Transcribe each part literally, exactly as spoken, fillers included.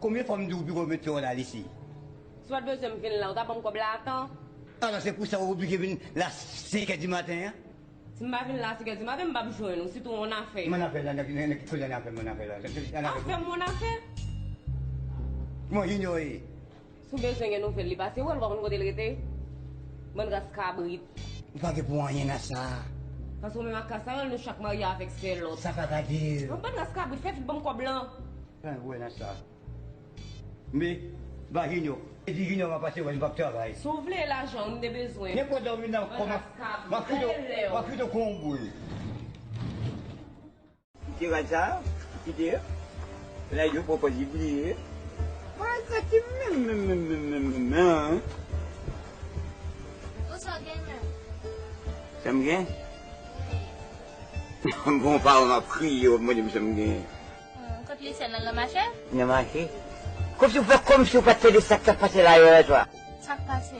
Konbyen fwa m di w piko met fè w la isi? Si w pa t bezwen m vin la, ou ta ban m kòb la a tan? Alò, se pou sa w oblije vin la senk è di maten an? Si m pa vin la a senk è di maten, m p ap jwenn ou, sitou yon afè. Mon afè la, nan, nan, nan, nan, afè, mon afè la. Afè, mon afè? Kòman Junior ye? Si w bezwen gen nouvèl li pase, ou wè l, ou pa konn kote l rete? Bann ras kabrit. Ou pa gen pou anyen nan sa. Paske ou menm ak Kasayòl, nou chak marye avèk sè lòt. Sa pa ka di. Yon bann ras kabrit, fè vit ban m kòb lan. Fè wè nan sa. Men, ba Junior. E di Junior m ap pase wè l, m p ap travay. Si w vle lajan, m te bezwen. Nenpòt lè w vin nan kò, m ap, m ap kite w, m ap kite w kon yon boul. Kite rad sa, kite. Rad yo pwòp li bliye. Mwen santi menm, menm, menm, menm, menm, menm, menm. Ou sa w gen menm? Sa m gen? Wi. Bon, paran m ap kriye, w ap mande m sa m gen. Hmm, kot Lisyèn nan, nan mache? Nan mache. Kòmsi w fè, kòmsi w pa t tande sa k t ap pase la yè a swa? Sa k pase?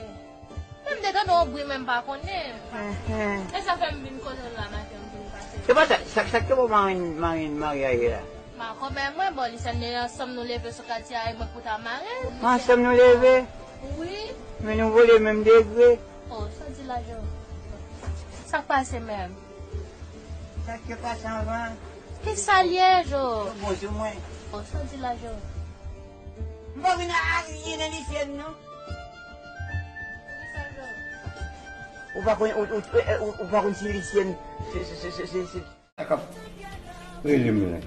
Men m te tande yon bri, men m pa konnen. Mhm. E sa fè m vin kote w la maten, m vin pase. Se pa sa, sa, sa k te bon marenn, marenn maryaj la? Ma kòmè mwen, bon, Lisyèn, men ansanm nou leve sou katye a, e mwen pou ta mare. Ansanm nou leve? Wi. Men nou vole menm degre. Oh, sa w di la, Jo? Sa k pase menm? Sa k te pase anvan? Ki sa l ye, Jo? Yo bon sou mwen. Oh, sa w di la, Jo? M pa konn anyen nan Lisyèn, non. Ou pa konn, ou, ou, ou, ou pa konn si Lisyèn, se, se, sa k ap rele m la.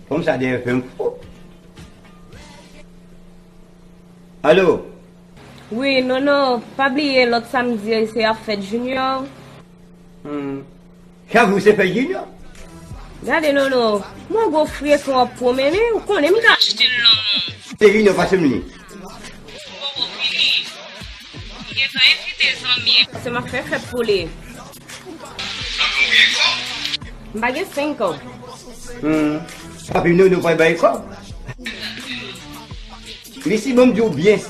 Fanm sa dèyè fè m fou. Alo? Wi, Nono, pa bliye lòt samdi se ap fèt Junior. Hmm. Chak jou se fèt Junior? Gade, Nono, mwen gwo frekan w ap pwomennen, ou konnen m ka achte l, Nono. Se Junior pase m li. Ou poko vini. M gentan envite zanmi. Paske m ap fè fèt pou li. M pa gen senk an. Hmm. Papi Nono pa bay kòb. Mesi, bon, m di w byen.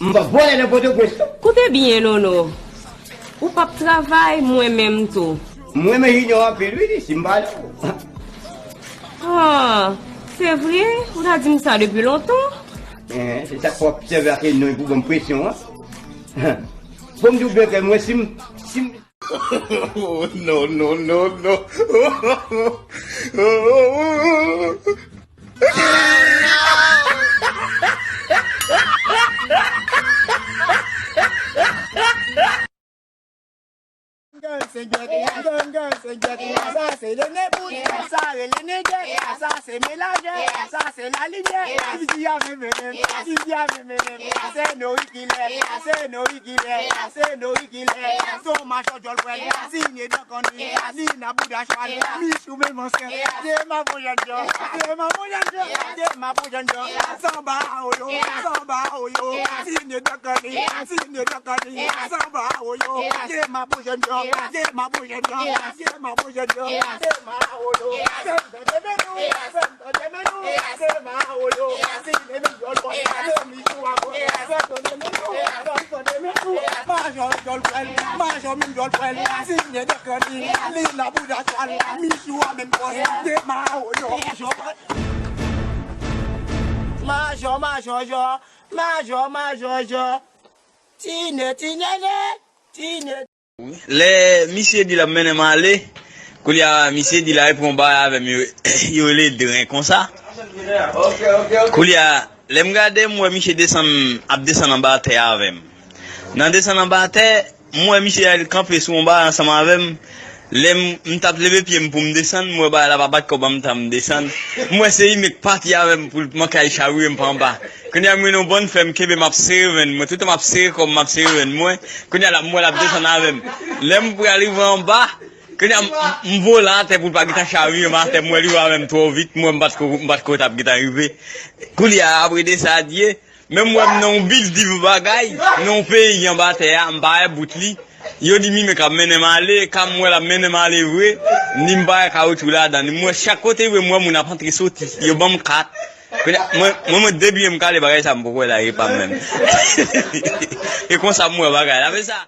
M p ap vòlè nan Pòtoprens, non. Koute byen, Nono. Ou p ap travay, mwen menm tou. Mwen renmen Junior anpil, wi, si m pale w. Ah, se vre? Ou ta di m sa depi lontan? Eh, se sa k fè w ap sèvi ak non pou ban m presyon an. Bon, m di w byen klè, mwen, si m, si m, Oh, no, no, no, no. Gang se gyèt, gang, gang se gyèt. Sa se le nebout, sa rele negèt. Sa se melajè, sa se lalimyè. Fizi a vin mennen, fizi a vin mennen. Se nou ki lè, se nou ki lè, se nou ki lè. Son machò djòl pwèl, signe de Kanni, Lina bouda chwal, Michou menm ansent, se ma pou jèn jan, se ma pou jèn jan, se ma pou jèn jan, sanba a oyo, sanba a oyo, signe de Kanni, signe de Kanni, sanba a oyo, se ma pou jèn jan, se ma pou jèn jan, se ma pou jèn jan, se ma a oyo, se m tande men nou, se m tande men nou, se ma a oyo, signe menm djòl pwèl, se Michou a pwèl, se tande men nou, se m tande men nou, majò djòl pwèl, majò menm djòl pwèl, signe de Kanni, Lina bouda chwal, Michou a menm pòs, se ma a oyo, majò, majò, majò, jò, majò, majò, jò, tine, tinene, tine. Lè misye di l ap mennen m ale, koulye a misye di l al pran yon bagay avè m, yo, yo rele dren konsa. Koulye a, lè m gade, m wè misye desann, ap desann anba tè avè m. Nan desann anba tè, m wè misye al kanpe sou yon bagay ansanm avè m. Lè m, m t ap leve pye m pou m desann, m wè bagay la pa bat kò ban m tan m desann. M wè se Ime k pati avè m pou l manke al chavire m pa anba. Kounye a, m wè yon bann fè m kenbe, m ap sere venn mwen. Toutan m ap sere kò m, m ap sere venn mwen. Kounye a la, m wè l ap desann avè m. Lè m pral rive anba, kounye a, m, m, m vole atè pou l pa gentan chavire m atè. M wè li wè avè m twò vit, m wè m pa t ko, m pa t ko t ap gentan rive. Koulye a, apre de sa, Dye, men m wè m nan yon bilding bagay, nan yon peyi anba tè a, m pa wè bout li. Yo di m Ime k ap mennen m ale, ka m wè l ap mennen m ale vre, ni m pa wè kawotchou ladan, ni m wè chak kote vre, m wè moun ap antre soti, yo ban m kat. Kounye a, mwen, mwen, mwen, depi m kale bagay sa, m poko wè l a epa m menm. E konsa m wè bagay la, men sa.